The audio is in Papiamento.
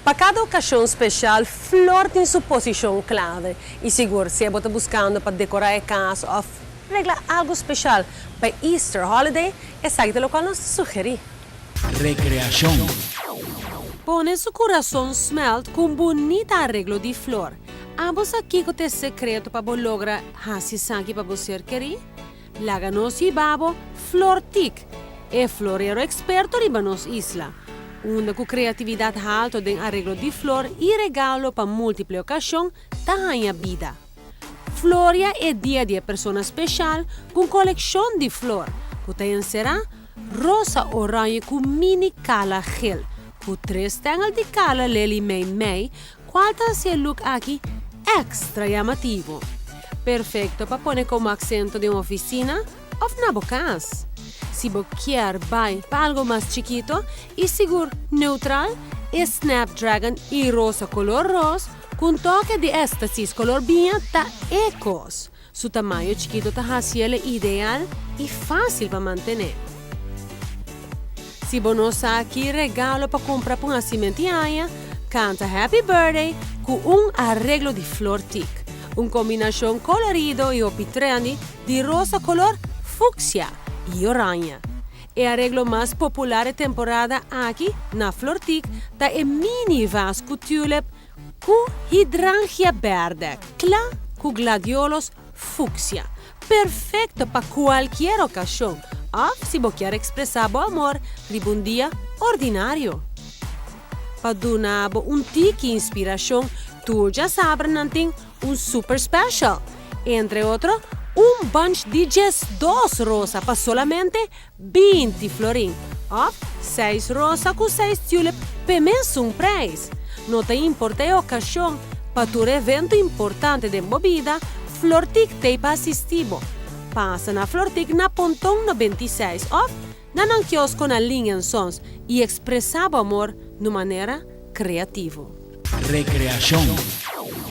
Pa cada ocasion special, flor tin su posicion clave. Y sigur, si bo ta buscando pa decora e cas of regla algo special pa Easter holiday, esaki ta loke nos ta sugeri. Recreacion. Pone su curason smelt cu un bunita areglo di flor. Abo sa kico ta e secreto pa bo logra haci esaki pa bo ser keri? Laga nos hiba bo Flortic, e florero experto riba nos isla. Unda cu creatividad halto den areglo di flor y regalo pa multiple ocasion ta haña bida. Floria e dia di e persona special cu un coleccion di flor cu ta encera rosa oranje cu mini cala geel cu tres stengel di cala lely mei mei cual ta haci e look aki extra llamativo. Perfecto pa pone como accento den oficina of na bo cas. Si bo kier bay pa algo mas chikito y sigur neutral, e Snapdragon y rosa color ros cu un toke di éxtasis color biña ta e cos. Su tamaño chikito ta haciele ideal y facil pa mantene. Si bo no sa ki regalo pa cumpra pa un hacimento di aña, canta Happy Birthday cu un areglo di Flortic. Un combinacion colorido y hopi trendy di rosa color fucsia y oranje. E areglo mas popular e temporada aki na Flortic ta e mini vas cu tulip cu hydrangea berde, cla cu gladiolos fucsia. Perfecto pa cualkier ocasion of si bo kier expresa bo amor riba un dia ordinario. Pa duna bo un tiki inspiracion, tur diasabra nan tin un super special. Entre otro, un bunch di 12 rosa pa solamente 20 florin. Of 6 rosa cu 6 tulip pa mesun prijs. No ta importa e ocasion, pa tur evento importante di bo bida, Flortic t'ey pa asisti bo. Pasa na Flortic na Ponton 96 of na nan kiosco na Lingen Sons y expresa bo amor di manera creativo. Recreacion.